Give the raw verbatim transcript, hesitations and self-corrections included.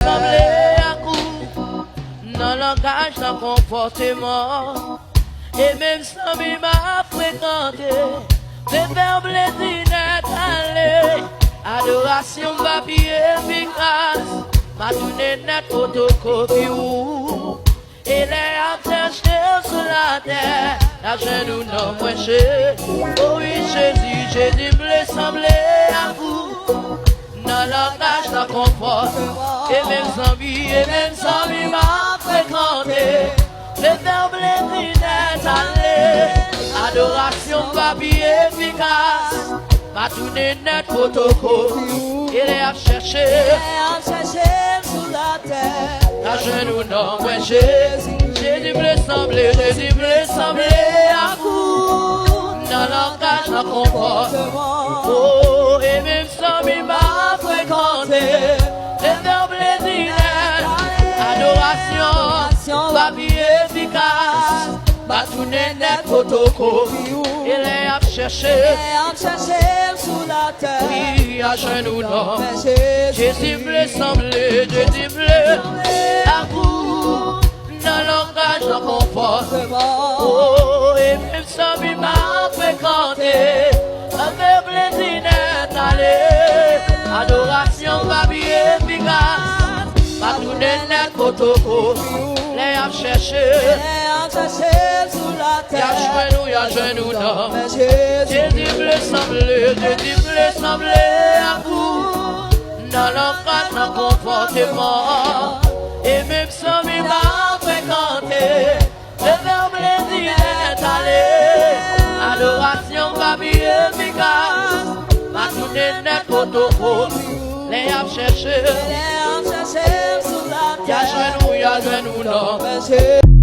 Sanble ak ou nan langaj, nan konpòteman. E menm zanmi m ap frekante, te fè w plezi nèt ale. Adorasyon m pa pi efikas, m a tounen nèt fotokopi ou. E lè y ap chèche w sou latè, y a jwenn ou nan mwen che. O wi, Jezi, Jezi, m vle sanble ak ou nan langaj, nan konpòteman. E menm zanmi, e menm zanmi m ap frekante, te fè w plezi nèt ale. Adorasyon m pa pi efikas, m a tounen nèt fotokopi ou. E lè y ap chèche, lè y ap chèche m sou latè, y a jwenn ou nan mwen Jezi. Jezi vle sanble, Jezi vle sanble ak ou nan langaj, nan konpòteman. O, e menm zanmi m ap frekante, te fè w plezi nèt. Adorasyon pa pi efikas, m a tounen nèt fotokopi ou. E lè y ap chèche, lè y ap chèche m sou latè, wi, y a jwenn ou nan mwen Jezi. Jezi vle sanble, Jezi vle ak ou nan langaj, nan konpòteman. O, e menm zanmi m ap frekante, sa fè plezi nèt ale. Adorasyon pa pi efikas, m a tounen nèt fotokopi ou. Lè y ap chèche, lè y ap chèche m sou latè, y a jwenn ou, y a jwenn ou nan mwen Jezi. Jezi vle sanble, Jezi vle sanble ak ou nan langaj, nan konpòteman. E menm zanmi m ap frekante, te fè w plezi nèt ale. Adorasyon pa pi efikas, m a tounen nèt fotokopi ou. Lè y ap chèche, lè y ap chèche m sou latè, y a jwenn ou, y a jwenn ou nan mwen Jezi.